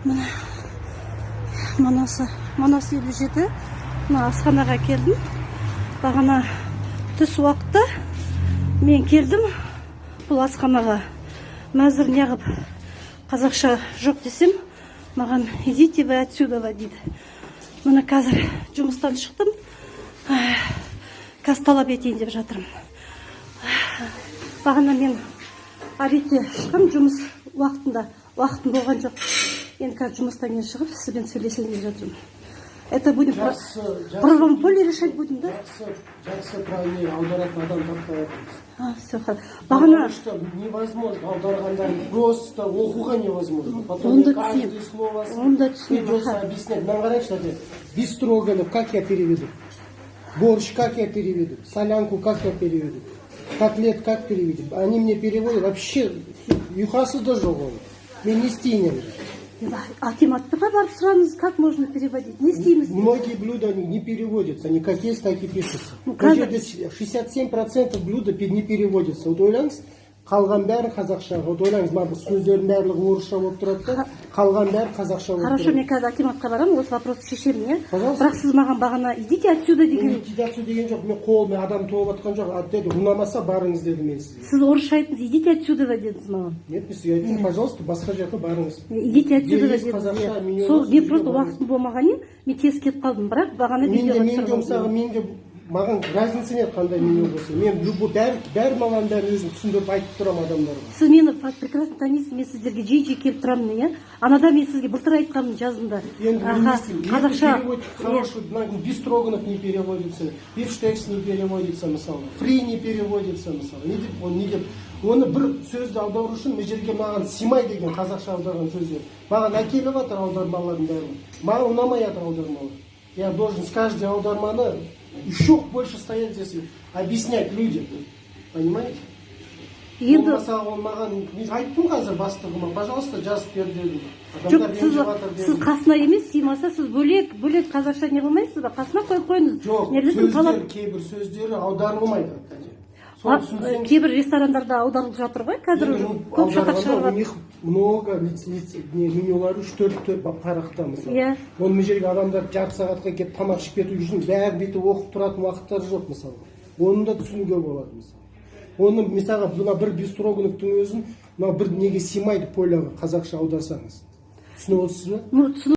Міне, Манасы 57, мына асханаға келдім. Бағана түс уақытта мен келдім бұл асханаға. Мәзір неғып қазақша жоқ десем, маған «Идите вы отсюда» дейді. Міне, қазір жұмыстан шықтым. Қазір талап етейін деп жатырмын. Бағана мен обедте шыққам, жұмыс уақытында, уақытым болған жоқ. Енді қазір жұмыстан кейін шығып, сізбен сөйлесейін деп жатырмын. Это будем Жақсы, жақсы. Правом поле решать будем, да? Жақсы, жақсы, правильный аударатын адам таппай жатырмыз. А, все. Бағана Потому что невозможно, аударғандарын просто оқуға невозможно. Потом Оны да каждое түсінемін. Слово Оны да түсінемін, придется аха. Объяснять. Мынаны қарайықшы, әте. Бефстроганов как я переведу? Борщ как я переведу? Солянку как я переведу? Котлет как переведу? Они мне переводят вообще, ұйқасы да жоқ оның. Мен не істейін енді? Енді акиматқа барып сұраңыз, как можно переводить, не істейміз? Многие блюда, они не переводятся, они как есть, так и пишутся. Ну, Бұл қазір- жерде 67% блюда не переводится. Вот ойлаңыз, қалған бәрі қазақша. Вот ойлаңыз, мына сөздердің барлығы орысша болып тұрады да, қалған бәрі қазақша болып Хорошо, тұрады. Мен қазір акиматқа барамын, осы вопросты шешемін, иә. Пожалуйста. Бірақ сіз маған бағана «Идите отсюда» Мен деген «Идите отсюда» деген жоқ, мен қолмен адам толып жатқан жоқ. А деді, ұнамаса, барыңыз дедім мен сізге. Сіз орысша айттыңыз, «Идите отсюда» дедіңіз маған. Нет, мен сізге айттым, пожалуйста, басқа жаққа барыңыз. «Идите отсюда» Есть дедіңіз, қазақша иә. Меню Сол бар, мен сол просто жерге барыңыз. Уақытым болмағаннан мен тез кетіп қалдым, бірақ бағана Мен де видеоға мен де түсіріп мысалға алдым. Мен де, маған разница нет, қандай меню болса. Мен любой, бәрі маған, бәрін өзім түсіндіріп айтып тұрамын адамдарға. Сіз мені прекрасно танисыз, мен сіздерге жиі жиі келіп тұрамын, иә. Анада мен сізге былтыр айтқанмын, жазында. Енді мен не Аха, істеймін? Енді қазақша переводчик хороший, мына бефстроганов не переводится, бифштекс не переводится, мысалы, фри не переводится, мысалы. Не деп, оны не деп, оны бір сөзді аудару үшін мына жерге маған сыймай деген қазақша аударған сөздер. Маған әкеліп жатыр аудармалардың бәрін. Маған ұнамай жатыр аудармалар. Я должен с каждой аударманы еще больше стоять здесь и объяснять людям. Понимаете? Енді Болмаса, ол маған, мен айттым қазір бастығыма, пожалуйста, жазып бер дедім. Жоқ, Адамдар сіз ренжіп жатыр сіз дедім. Қасына емес, сыймаса, сіз бөлек бөлек қазақша не қылмайсыз ба, қасына қойып қойыңыз. Жоқ, Не обязательно сөздер, талап. Кейбір сөздері аударылмайды. Соны түсінсең, Кейбір ресторандарда аударылып жатыр ғой қазір енді, уже, ну, көп шатақ аударғанда шығарып у них много не, менюлары үш төрт парақта, мысалы. Иә. Оны мына жерге адамдар жарты сағатқа келіп, тамақ ішіп кету үшін бәрін бүйтіп оқып тұратын уақыттары жоқ, мысалы. Оны да түсінуге болады, мысалы. Оны, мысалға, мына бір бефстрогановтың өзін мына бір неге сыймайды, поляға қазақша аударсаңыз. Түсініп отырсыз ба? Ну, түсініп